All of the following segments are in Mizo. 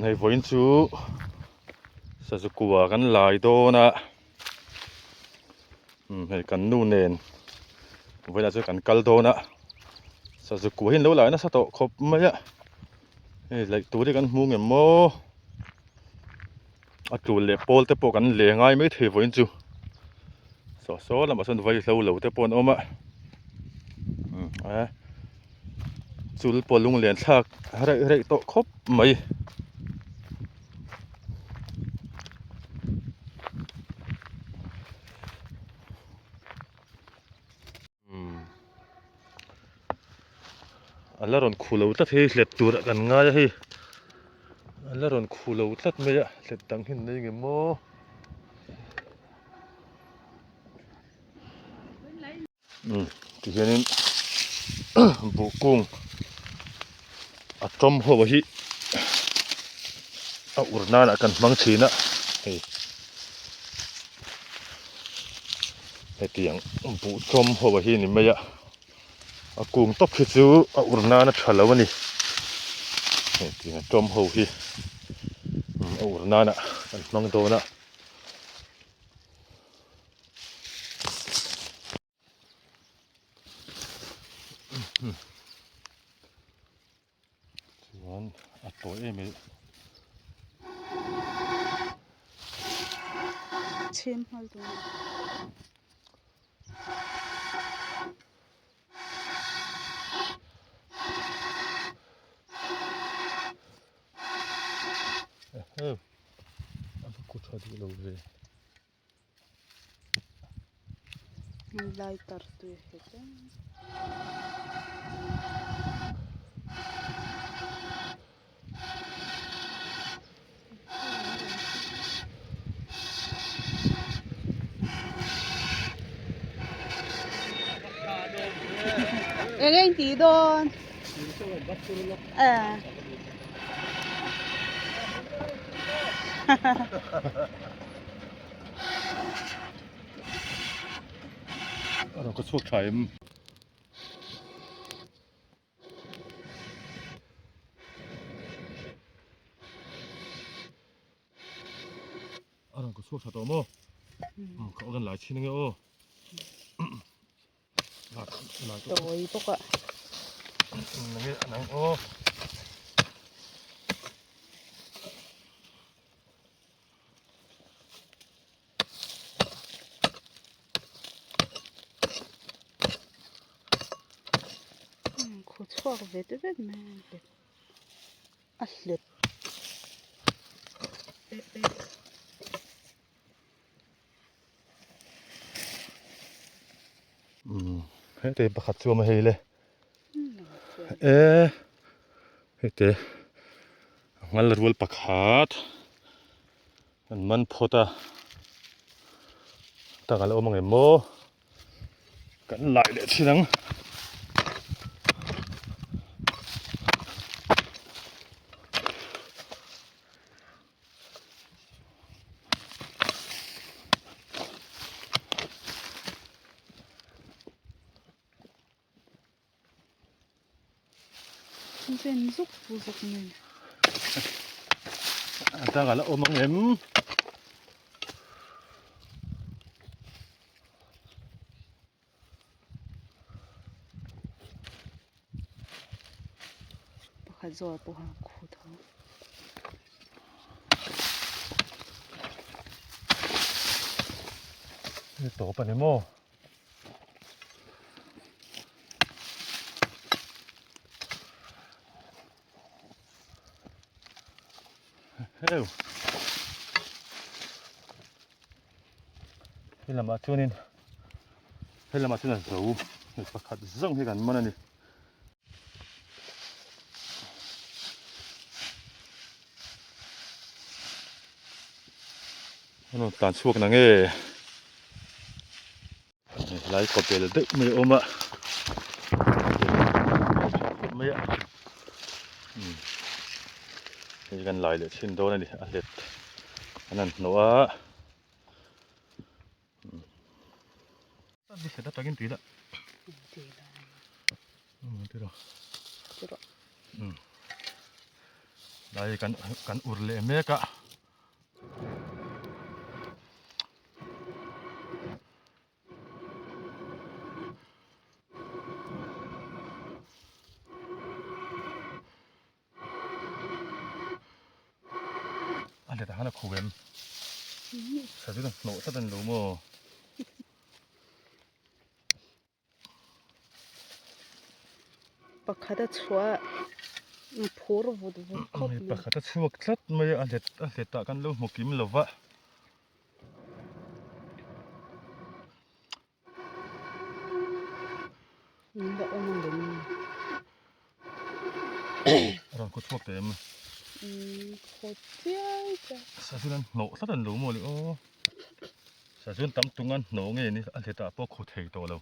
Hei vawiin chu sazu kua kan lai dawn a hei kan nu nen vawiinah chuan kan kal dawn a sazu kua hi an lo lai nasa tawh khawp mai a hei laih tur hi kan hmu ngem maw a tul leh pawl te pawh kan le ngai mai thei vawiin chu saw saw lamah sawn vaihlo lo te pawh an awm a chul pawh lunglen thlak reih reih tawh khawp mai. A la rawn khu lo tlat hei hlet tur ah kan ngai a hei a la rawn khu lo tlat mai a hlet dang hi an nei nge maw. Tihianin buh kung a tawm ho hi a ur nan ah kan hmang thin a hei. Hetiang buh chawm ho hi ni mai a, a kung tawp hi chu a ur nan a tha lo a ni. Hetiang chawm ho hi a ur nan ah kan hmang dawn a. Chuan a tawi em em. Chhem nghal tur. Eheu a va ku tha duh lo ve. Lighter tui a hek em. Eng eng tih dawn? Eh. A rawn ka chhuak tha em? A rawn ka chhuak tha tawh maw? Ka awk an lai chhin ange aw. Tawi bawk a. Nang aw. Khaw chhuak vet vet mai a hlet a hlet. Hete pakhat chu a awm a hei le e hete ngal rual pakhat an man phawt a tak a la awm ang em maw kan lai leh thin ang. Zen zuk zuk mai a dang a la awm ang em Pakhat zawh pawha khu tho. Ni tawp a ni maw? Heu. He lamah chuanin he lamah chuan a zo hei pakhat zawng hi kan man a ni. An rawn tlan chhuak na nge helai kaw bel deuh mai a awm a mai a hei kan lai leh chhin dawn a ni a hlet an han hnawh a. Tiraw. Tiraw. Um. Lai kan kan ur leh mek a. A let ah khan a khuh em? Sazu chu hnawh tlat a ni lo maw? Pakhat a chhuah a phur vut vut khawp mai. Pakhat a chhuak tlat mai a, a let a let ah kan lo hmu kim lo va. Min la awm ang em? A rawn khaw chhuak teh em? Umm khaw chiai chiai. Sazun an hnawh tlat an lo maw le aw. Sazun tam tung an hnawh nge ni a hletah pawh khaw thei tawh lo.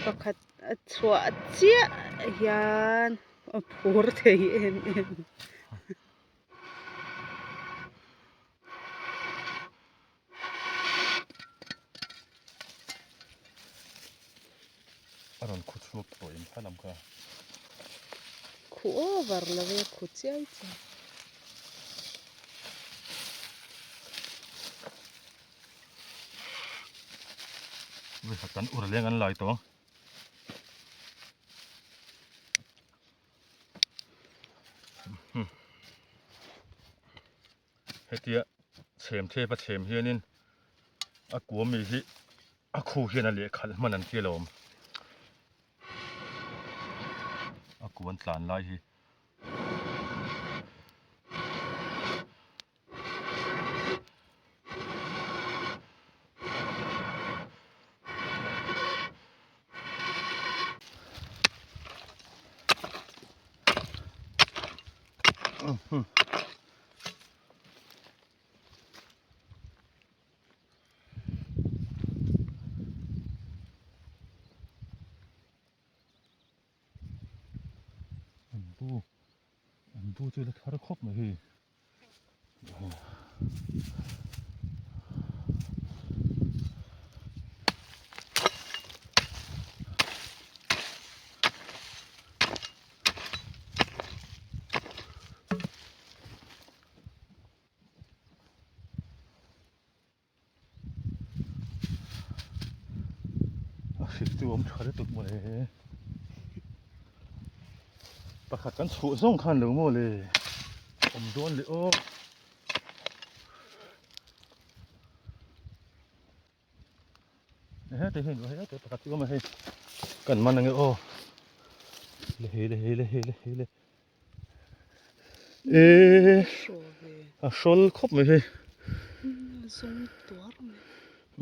Pakhat a chhuah chiah hian a phur thei em em. A rawn khu chhuak tawh em kha lam kha. Khu over lo e khu chiai chiai. Ui kan ur leng an lai tawh. Hetia chhem thep a chhem hianin a kua mi hi a khu hian a lehkhalh hman an ti alawm. A kua an tlan lai hi. An bu an bu chu la thar khawp mai hei. A hrik chu a awm tha lutuk mawle pakhat kan chhuah zawng khan lo maw le awm dawn leh aw he te hei he te pakhat chu awm a hei kan man ange aw le hei le hei le hei le hei le e a hrawl khawp mai hei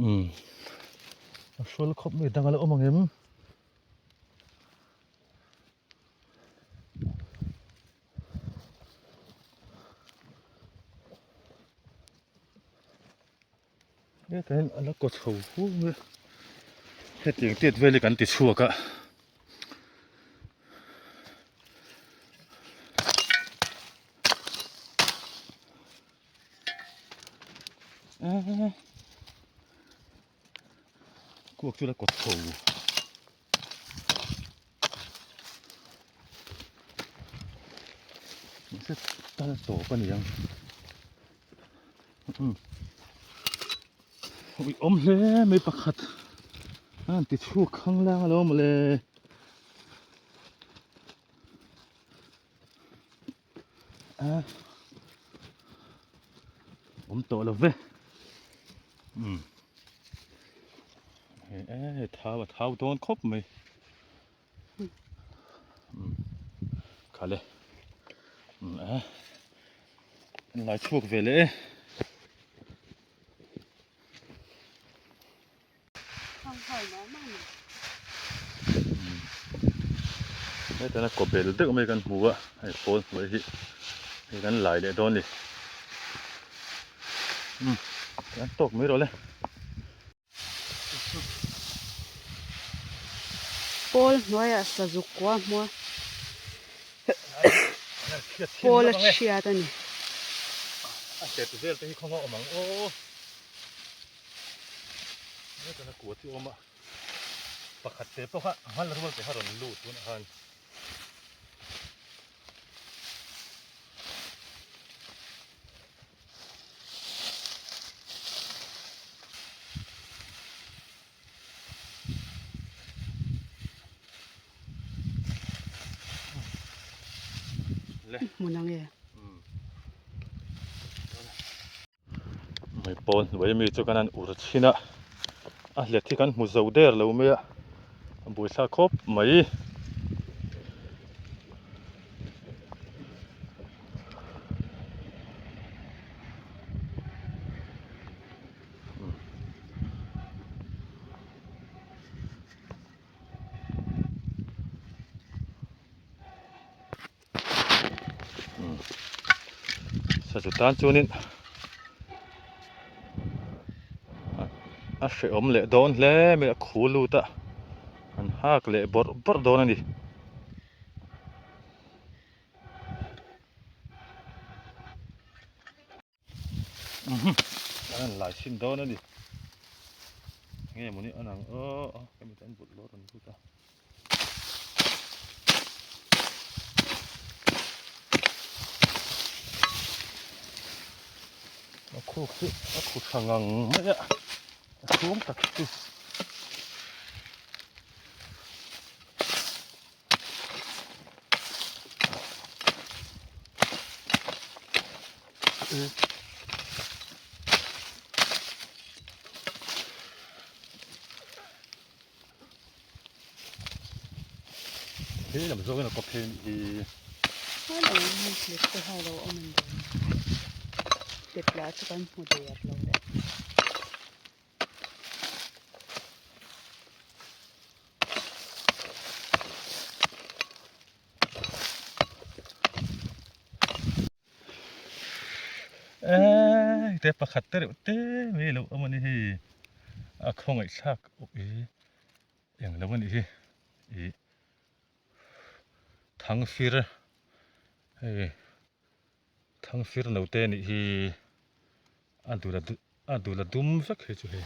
um a hrawl khawp mai dang a la awm ang em Hetah hian a la kaw chho hu mai a, hetiang tiat vel hi kan ti chhuak a. Kuak chu la kaw chho. Mahse tal tawp a ni ang. Ui awm hle mai pakhat a han ti chhuak khang lang alo mawle. A awm tawh lo ve. Um he e thau a thau dawn khawp mai. Um khale um a lai chhuak ve leh e. Hetana kaw bel deuh mai kan hmu a hei pawl hnuai hi hei kan lai leh dawn a ni umm kan tawk mai rawh le. Pawl hnuaiah sazuk kua hmua pawl a chhiat a ni. A hlet vel te hi khawnga awm ang aw. Hetana kua chu a awm a, pakhat te pawh kha a ngal rual te kha rawn lut tunah khan. Hmun ang e. Mai pawn hnuai ami chu kan han ur chhin a, a hlet hi kan hmu zo der lo mai a, a buaithlak khawp mai. Sazu tan chuanin a hrehawm leh dawn hle mai a khu lut a an hak leh bawrh bawrh dawn a ni. An han lai chhin dawn a ni nge mawni an ang aw a hemi te an bawlh lawr an lut a. A khuk chu a khu tha ngang mai a a chhung tak chu. He lam zawk in a kawp phei anih hi. Hmai lo in let te ho lo awm an dawn. Let lah chu kan hmu der lo le. Eee te pakhat te reuh te mai lo awm a ni hi a khawngaih thlak awk i eng lo a nih hi ih thangfir hei thangfir no te a nih hi a dul a a dul a dum vek hei chu hei.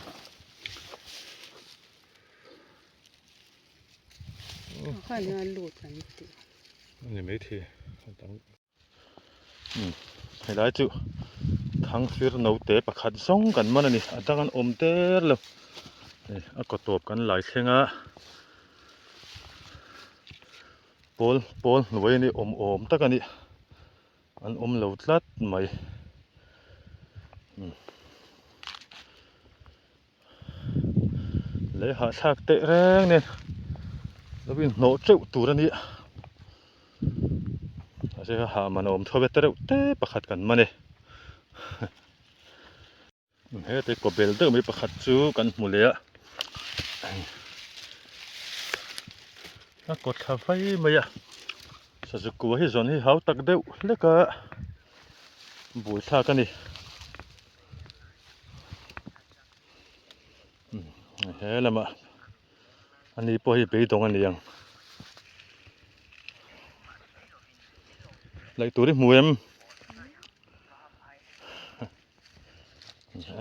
Ani maithei helai chu thangfir naute pakhat zawng kan man a ni a dang an awm der lo hei a kaw tawp kan lai thleng a pawl pawl hnuai a ni awm awm tak a ni an awm lo tlat mai Lei hahthlak teh reng nen lo inhnawh teuh tur a nia mahse kha hah man a awm tho ve ta reuh te pakhat kan man e hete kaw bel deuh mai pakhat chu kan hmu leh a a kaw thla vai mai a sazukua hi zawn hi hau tak deuh hlek a buaithlak a ni. He lamah ani pawh hi beidawng a ni ang laih tur hi hmu em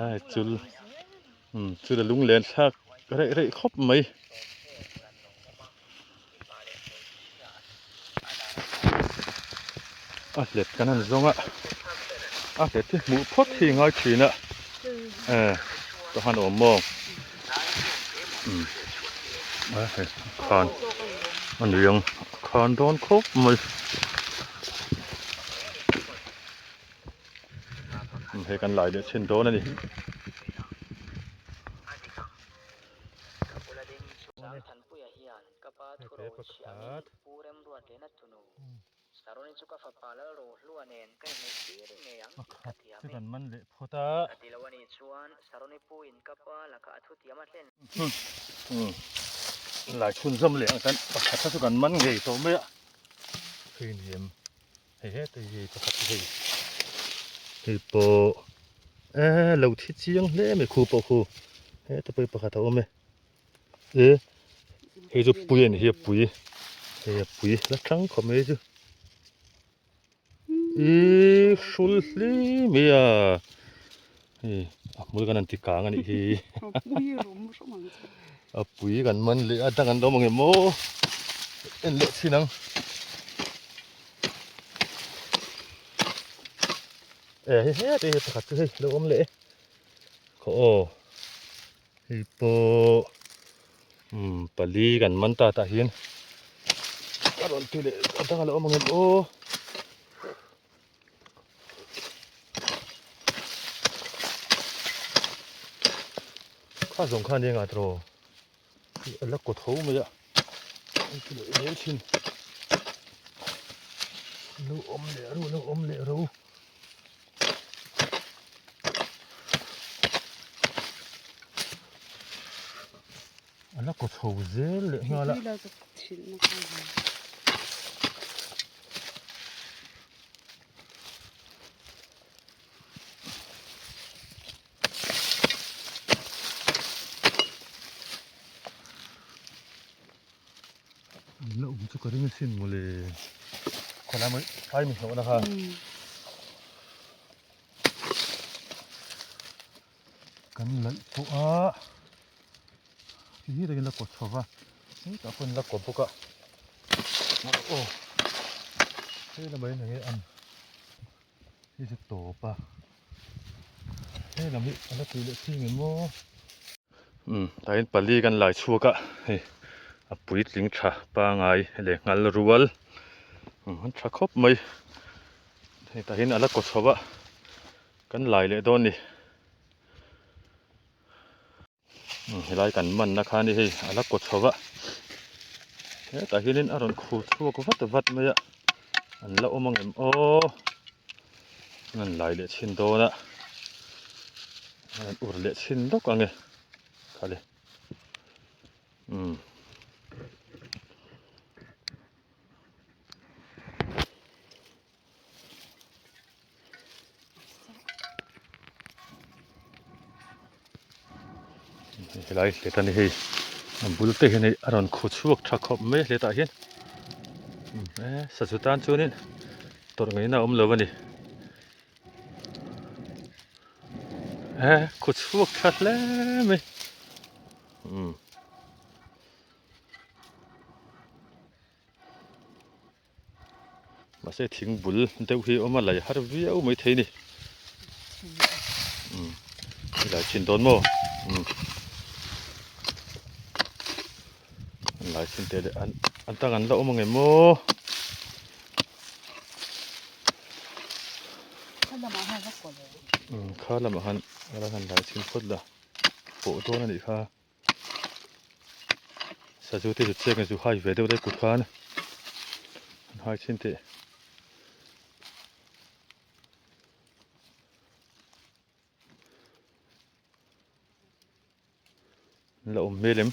ai chul chul a lunglen thlak rei rei khawp mai. A hlet kan han zawng a a hlet hi hmuh phawt hi ngai thin a eh tah khan a awm maw umm a hei khan a nui ang a khan dawn khawp mai hei kan lai leh chhin dawn a ni. Hete pakhat. Pakhat chu kan man leh phawt a. Lai chhunzawm leh ang chuan pakhat kha chu kan man ngei tawh mai a. Hei ni em hei hetah hi pakhat hi hei hei pawh eh lo thi chiang hle mai khu pawh khu heta pawh hi pakhat a awm e. E hei chu pui a ni hi a pui hei a pui la tang khawp mai chu ih hrul hlim mai a hei. A hmul kan han ti kang a nih hi. A pui rum rum ang che. A pui kan man leh a dang an lo awm ang em aw. En leh chhin ang. E hei he te hi pakhat chu hei lo awm leh e. Khaw aw. Hei pawh umm pali kan man ta tah hian a rawn ti leh a dang a lo awm ang em aw. Kha zawng khan eng ah tawh a la kaw tho mai a an ti leh zel thin lo awm leh ro lo awm leh ro a la kaw chho zel leh nghal a. La awm chu ka ring asin mawle khawlai mai phai mi hlawhna kha. Kan laih pawh a ti hi takin la kawt chho va hetah pawh in la kawt bawk a aw hei lamah hian enge an hei chu tawp a hei lam hi a la tui leh thin ngei maw umm tah hian pali kan lai chhuak a hei a puitling tha pangai leh nghal rual umm an tha khawp mai hei tah hian a la kaw chho a. Kan lai leh dawn ni. Helai kan manna kha ni hei a la kaw chho va. Hetah hianin a rawn khu chhuak vat vat mai a. An la awm ang em aw. An lai leh chhin dawn a. An ur leh chhin lawk ang e. Khale. Umm. Helai hlet a ni hei a bul te hian hei a rawn khaw chhuak tha khawp mai a hletah hian e sazu tan chuanin tawrh ngaihna a awm lo a ni e khaw chhuak tha hle mai umm. Mahse thing bul deuh hi a awm a lei har viau mai thei a ni umm i lai chhin dawn maw umm an lai chhin teh leh an an tang an la awm ang em maw umm kha lamah khan a han lai chhin phawt la pawh dawn a nih kha. Sazu te chu chiak in zu hai ve deuh daih kut khan an hai chhin teh. An la awm hmel em.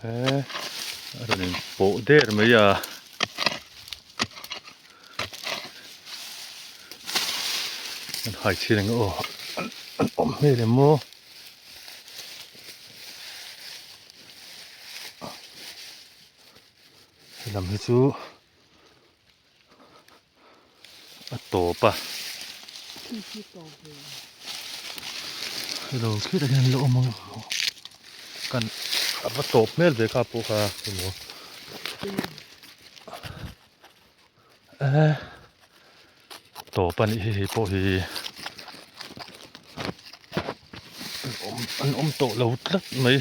He a rawn in pawh der mai a an hai chhin ang aw an awm hmel em maw helam hi chu a tawp a hello khitah hian an la awm ang kan a va tawp hmel ve kha pawh kha emaw eh tawp a nih hi hei pawh hi an awm tawh lo tlat mai.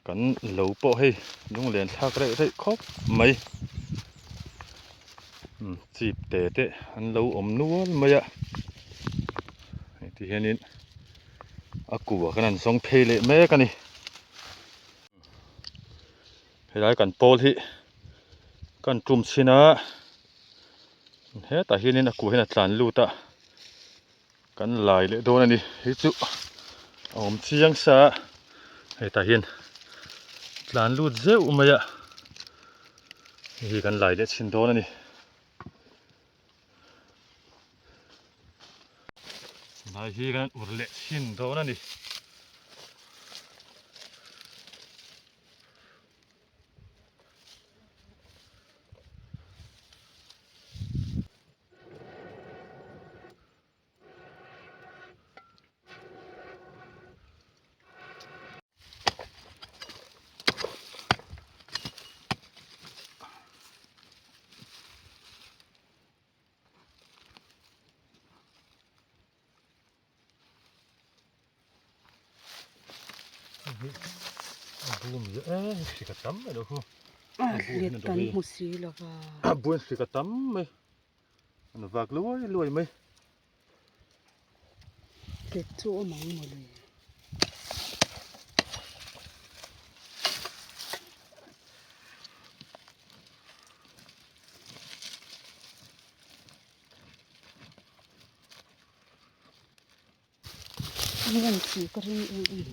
Kan lo pawh hei lunglen thlak reuh reuh khawp mai umm chip te te an lo awm nual mai a hei ti hianin a kua khan an zawng phei leh mek a ni helai kan pawl hi kan tum chhin a hetah hianin a kua hian a tlan lut a. Kan lai leh dawn a ni hei chu a awm chiang sa a hetah hian tlan lut zeuh mai a hei hi kan lai leh chhin dawn a ni. Lai hi kan ur leh chhin dawn a ni. hi a bu mi e hrik a tam mai lo khu a hlet kan hmu si lo va a bu in hrik a tam mai an vak luai luai mai hlet chu awm ang mawle. An chi ka ring em em.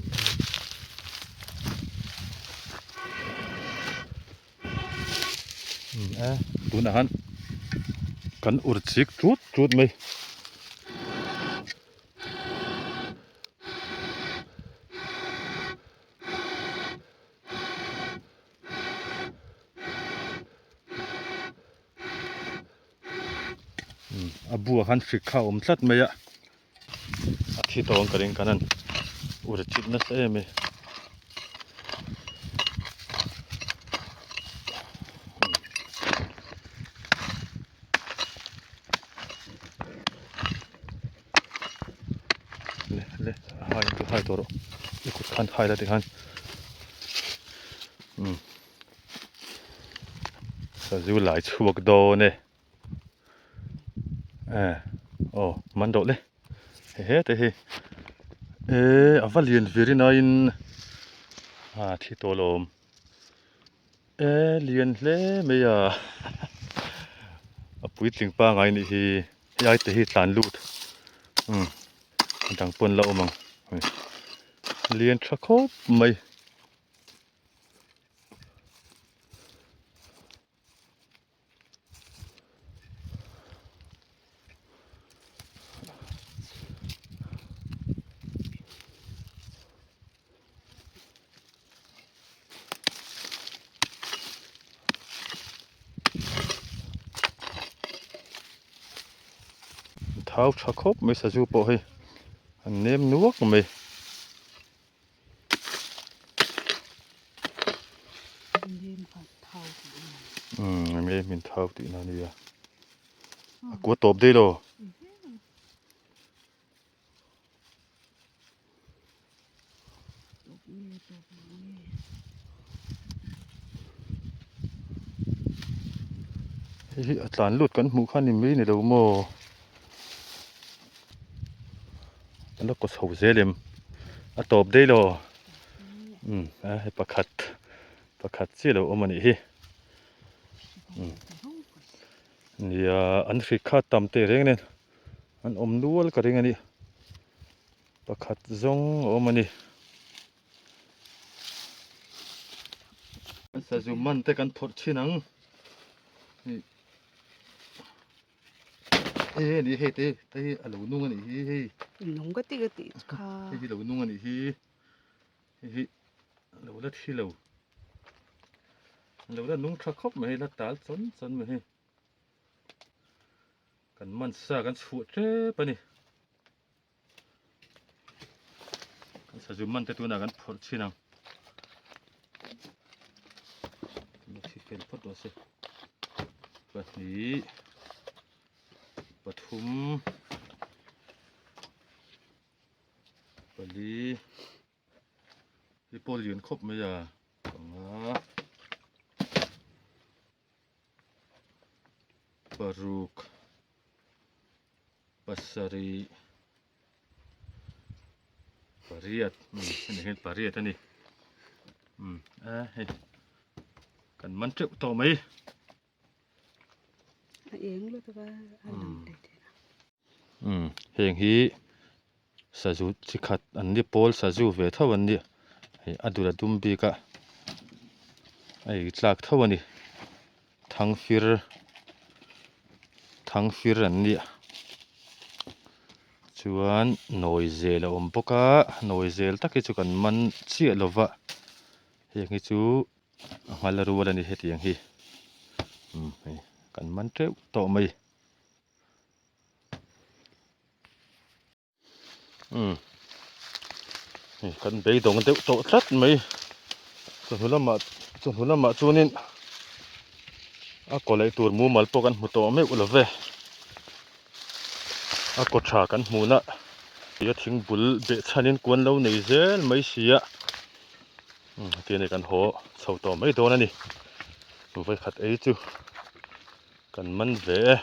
A tunah han kan ur chik tut tut mai. A buah khan hrik kha a awm tlat mai a a thi tawh ang ka ring khan an ur chit nasa em e. Le le a hai chu hai tawh rawh i kut khan hai la tikhan umm. Sazu lai chhuak dawn e eh aw man dawh le he te hi eh a va lian ve rin aiin a thi tawh lawm eh lian hle mai a a puitling pangai nih hi hei ai te hi tlan lut umm a dang pawn la awm ang lian tha khawp mai. Thau tha khawp mai sazu pawh hei an nem nuak mai. Umm nem in thau tihna a nia a kua tawp daih lo. Hei hi a tlan lut kan hmuh kha ni mai ni lo maw a la kaw chho zel em a tawp daih lo umm a hei pakhat pakhat chiah lo awm a nih hi umm nia an hri kha tam teh reng nen an awm nual ka ring a ni. Pakhat zawng a awm a ni. Sazu man te kan phawrh thin ang. E ni hei te te hi a lo nung a nih hi hei. Nung ka ti ka tih kha. Hei hi lo nung a nih hi. Hei hi lo la thi lo. Lo la nung tha khawp mai la tal chawn chawn mai hei. Kan man sa kan chhuah tep a ni. Kan sazu man te tunah kan phawrh chhin ang. Thi fel phawt rawh se. Pahnih pathum pali hi pawh lian khawp mai a panga paruk pasarih pariat umm hemi hian pariat a ni umm a hei kan man teuh tawh mai a eng lutuk a a lang leh thei a umm heng hi sazu chi khat an ni pawl sazu ve tho an ni hei a dul a dum bik a a ei tlak tho a ni thangfir thangfir an ni chuan nawi zel a awm bawk a nawi zel tak hi chu kan man chiah lo va heng hi chu a nghal rual a ni hetiang hi umm hei kan man teuh tawh mai. Umm hei kan beidawng deuh tawh tlat mai chawhnu lamah chawhnu lamah chuanin a kaw leh tur mumal pawh kan hmu tawh meuh lo ve a kaw tha kan hmuhna a thing bul beh chhanin kuan lo nei zel mai si a. Hetiang hi kan haw chho tawh mai dawn a ni. Vawikhat ei chu kan man ve e.